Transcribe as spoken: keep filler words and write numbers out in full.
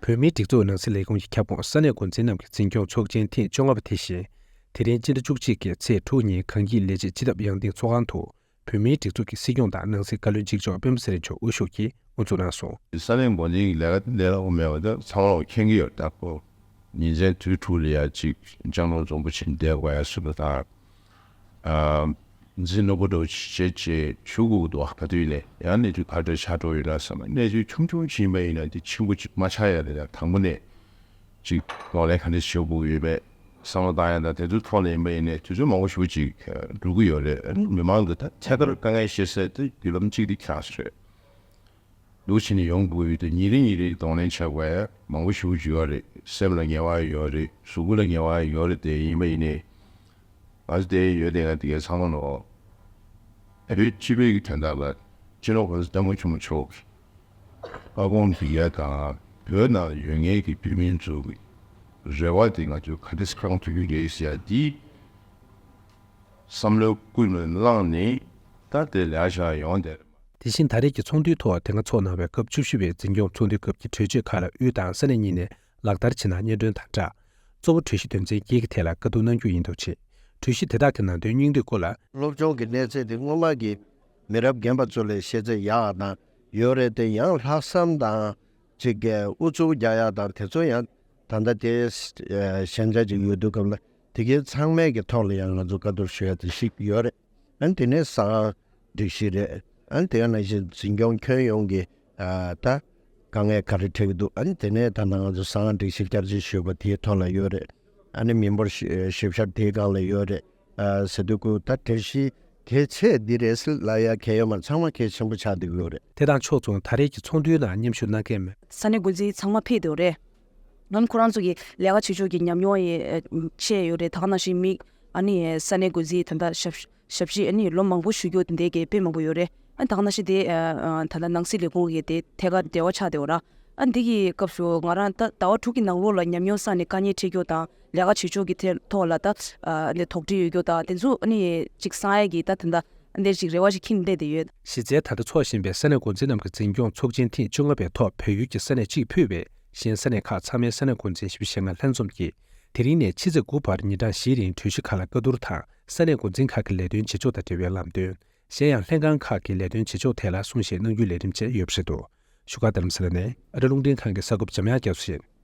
བོད་མིའི་སྒྲིག་འཛུགས་ནང་སྲིད་ལས་ཁུངས་ཀྱི་ཁྱབ་ཁོངས་ས་གནས་འགོ་འཛིན་རྣམས་ཀྱི་འཛིན་སྐྱོང་ཚོགས་ཆེན་ཐེངས་བཅོ་ལྔ་པ་དེ་བཞིན། དེ་རིང་སྤྱི་ཟླ་བཅུ་གཅིག་གི་ཚེས་དྲུག་ཉིན་གངས་སྐྱིད་ལས་བྱེད་སྤྱི་ཐབ་ཡང་སྟེང་ཚོགས་ཁང་དུ། བོད་མིའི་སྒྲིག་འཛུགས་ཀྱི་སྲིད་སྐྱོང་དང་ནང་སྲིད་བཀའ་བློན་གཅིག་ལྕོགས་སྤེན་པ་ཚེ་རིང་མཆོག་དབུ་བཞུགས་ཀྱིས་དབུ་འཛུགས་གནང་སོང་། ས་གནས་འགོ་འཛིན་གྱི་ལས་ཀ་ལས་སླ་པོ་མེད་པ་དེ་ཚང་མ་མཁྱེན་གྱི་ཡོད། ད་ཁོ་ཉིན་མཚན་དུས་དྲུག་ལ་ཡ་གཅིག་ལྕང་ལོ་རྫོང་པོ་ཕྱིན་བསྡད་དགོས་ཡ་སུ་ལ་དང་། ཨ། འཛིན་ནོར་བུ་འགྲོ་བྱེད་ཅེས་ཞུ་དགོས་འདུག་ག་དུས་ནས་ཡང་གནས་ཚུལ་ག་འདྲ་ཆགས་འགྲོ་ཡོད་ན་བསམ། གནས་ཚུལ་ཆུང་ཆུང་ཞིག་ཡིན་པ་ཡིན་ན་དེ་ཆེན་པོ་ཅིག་མ་ཆགས་ཡ་རེད། ཡང་དང་པོ་ནས་ཅིག་གདོང་ལེན་ག་འདྲ་བྱེད་དགོས་ཡོད་པའི་བསམ་བློ་བཏང་ཡ་དང་། དེ་ཚོའི་ཐོག་ནས་ཡིན་པ་ཡིན་ནའི་དུས་ཚོད་མང་པོ་ཞེ་པོ་ཅིག་འགྲོ་གི་ཡོད་རེད། མི་མང་གི་ད་ཐད་ཀར་དཀའ་ངལ་བཤད་སའི་དེ་བརྒྱུད་ལམ་གཅིག་དེ་ཁྱེད་རང་ཚོ་རེད། འདུག་བྱས་ནས་ཡོང་དགོས་ཡོད་དེ། ཉིན་རེ་ཉིན་རེ་གདོང་ལེན་བྱ་དགོས་ཡ་མང་པོ་ཞེ་པོ་ཅིག་ཡོད་རེད། སེམས་ལ་ངལ་བ་ཡོད་རེད། གཟུགས་པོ་ལ་ངལ་བ་ཡོད་རེད། དེ་ཡིན་པ་ཡིན་ནའི། ང་ཚོ་དེ་ཡོད་དེ་ང་དེ་གའི་ཚང་མ་ནོ། བོད་སྤྱི་པའི་གི་དོན་དག་ལ་སྤྱི་ནོར་གོང་ས་སྐྱབས་མགོན་ཆེན་པོ་མཆོག་གི་བཀའ་དགོངས་འདི་གའི་དང་། བོད་ནང་ཡོད་མཁན་གྱི་བོད་མི་ཚོ་གི་རེ་བ་དེ་ང་ཚོས་ག་འདྲ་སྐོང་ཐུབ་ཀྱི་རེད་ཟེར་ཡ་འདི་བསམ་བློ་ཀུན་ནས་བླངས་ནས། ད་དེ་ལས་བྱ་ཡོང་དེ། དེ་བཞིན་ད་རེས་ཀྱི་ཚོགས་འདུའི་ཐོག་དེ་སྔ་འཚོགས་གནང་བའི་སྐབས་བཅུ་བཞི་པའི་འཛིན་སྐྱོང་ཚོགས་འདུའི་སྐབས་ཀྱི་གྲོས་ཆོད་ཁག་ལ་དབུས་དང་ས་གནས་གཉིས་ནས་ལག་བསྟར་བྱེད་སྟངས་སྙན་སྒྲོན་དང་སྦྲགས། གཙོ་བོ་གྲོས་གཞི་དོན་ཚན་བརྒྱད་ཀྱི་ཐད་ལ་བཀའ་བསྡུར་གནང་རྒྱུ་ཡིན་འདུག་ཅེས། གྲོས་གཞི་དེ་དག་གི་ནང་དོན་སྙིང་བསྡུས་སྐོར་ལ། སློབ་སྦྱོང་གི་གནས་ཚད་དེ་སྔོན་མ་གི་མི་རབས་རྒན་པ་ཚོ་ལས་ཤེས་ཚད་ཡག་དང་ཡོད་རེད་དེ། ཡང་ལྷག་བསམ་དང་ཅིག་གི་ཨུ་ཚུགས་རྒྱག་ཡག་དང་དེ་ཚོ་ཡང་ད་ལྟ་དེ་ཞན་ཆ་ཅིག་ཡོད་དུས་སྐབས་ལ་དེ་གའི་ཚང་མའི་གི་ཐོག་ལ་ཡང་ང་ཚོ་བཀའ་བསྡུར་ཞུ་ཡ་དེ་ཞིག་ཡོད་རེད། ཨ་ནི་དེ་ནས་གསང་སྒྲིག་གཞི་རེད། ཨ་ནི་དེ་ག་ནང་བཞིན་འཛིན་སྐྱོང་ཁྱོན་ཡོངས་ཀྱི་ཨ་ད་དཀའ་ངལ་ག་རེ་འཕྲད་ཀྱི་འདུག་ཨ་ནི་དེ་ནས་ད་ལྟ་ང་ཚོ་གསང་སྒྲིག་གཞི་བསྐྱར་བཅོས་ཞུས་པ་དེའི་ཐོག་ལ་ཡོད་རེད། ཨ་ནི་མི་འབོར་ཞིབ་ཞིབ་བཤེར་དེའི་སྒང་ལ་ཡོད་རེད། ཨ་ཟེར་དུས་ཀུ་ད་གྲོས་གཞི་གལ་ཆེ་འདི་རེད་ཟེར་ལབ་ཡ་གལ་ཡོད་མ་རེད། ཚང་མ་གལ་ཆེན་པོ་ཆགས་བསྡད་ཀྱི་ཡོད་རེད། དེ་དང་ཕྱོགས་མཚུངས་ད་རེས་ཀྱི་ཚོགས་འདུའི་ནང་མཉམ་ཞུགས་གནང་མཁན་མི། ས་གནས་འགོ་འཛིན་ཚང་མ་ཕེབས་བསྡད་ཡོད་རེད། ང་ཁོ་རང་ཚོ་གི་ལས་ཀ་བྱེད་ཕྱོགས་ཀྱི་ཉམས་མྱོང་ཡི་ཨ་བཤད་ཡོད་རེད། ད་ག་ནང་བཞིན་མི་ཨ་ནི་ས་གནས་འགོ་འཛིན་ད་ལྟ་ཞབས་ཞབས་ཕྱི་ཨ་ནི་ལོ་མང་པོ་བཞུགས་རྒྱུ་དེ་འདྲའི་གི་དཔེ་མང་པོ་ཡོད་རེད། ཨ་ད་ག་ནང་བཞིན་དེ་ཨ་ད་ལྟ་ནང་སྲིད་ལས་ཁུངས་ཀྱི་དེ་ཐད་ཀར་འབྲེལ་བ་ཆགས་བསྡད་ཡོད་ར། ཨ་འདི་གི་སྐབས་སུ་ང་རང་ད་ཟླ་བ་དྲུག་གི་ནང་ལོགས་ལ་ཉམས་མྱོང་བསགས་ནས་དཀའ་ངལ་འཕྲད་རྒྱུ་དང་ལས་ཀ་བྱེད་ཕྱོགས་ཀྱི་ཐད་ཐོག་ལ་ད་ཨ་ནི་དོགས་འདྲི་ཡོད་རྒྱུ་དང་དེ་ཚོ་ཨ་ནི་ཅིག་གསང་ཡས་ཀྱི་ད་ད་ལྟ་འདིར་ཅིག་རེ་བ་ཞིག་འཁྱེར་བསྡད་དེ་ཡོད། གཞི་རྩའི་ད་ལྟ་འཚོགས་བཞིན་པའི་ས་གནས་འགོ་འཛིན་རྣམས་ཀྱི་འཛིན་སྐྱོང་ཚོགས་ཆེན་ཐེངས་བཅོ་ལྔ་པའི་ཐོག་བལ་ཡུལ་གྱི་ས་གནས་གཅིག་ཕུད་པའི་གཞན་ས་གནས་ཁག་ཚང་མའི་ས་གནས་འགོ་འཛིན་བཞི་བཅུ་ཞེ་ལྔ་ལྷན་འཛོམས་ཀྱིས། དེ་རིང་ནས་ཕྱི་ཚེས་དགུ་བར་ཉིན་གྲངས་བཞིའི་རིང་གྲོས་གཞི་ཁག་ལ་བཀའ་བསྡུར་དང་ས་གནས་འགོ་འཛིན་ཁག་གི་ལས་དོན་བྱེད་ཕྱོགས་དང་འབྲེལ་བའི་ལམ་སྟོན། གཞན་ཡང་ལྷན་ཁང་ཁག་གི་ལས་དོན་བྱེད་ཕྱོགས་ཐད་ལ་གསུང་བཤད་གནང་རྒྱུའི་ལས་རིམ་བཅས་ཡོད་པ་རེད་འདུག་བཞུགས་སྒར་རྡ་རམ་ས་ལ་ནས་ཨ་རི་རླུང་འཕྲིན་ཁང་གི་གསར་འགོད་པ་འཇམ་དབྱངས་རྒྱ་མཚོ་ཡིན།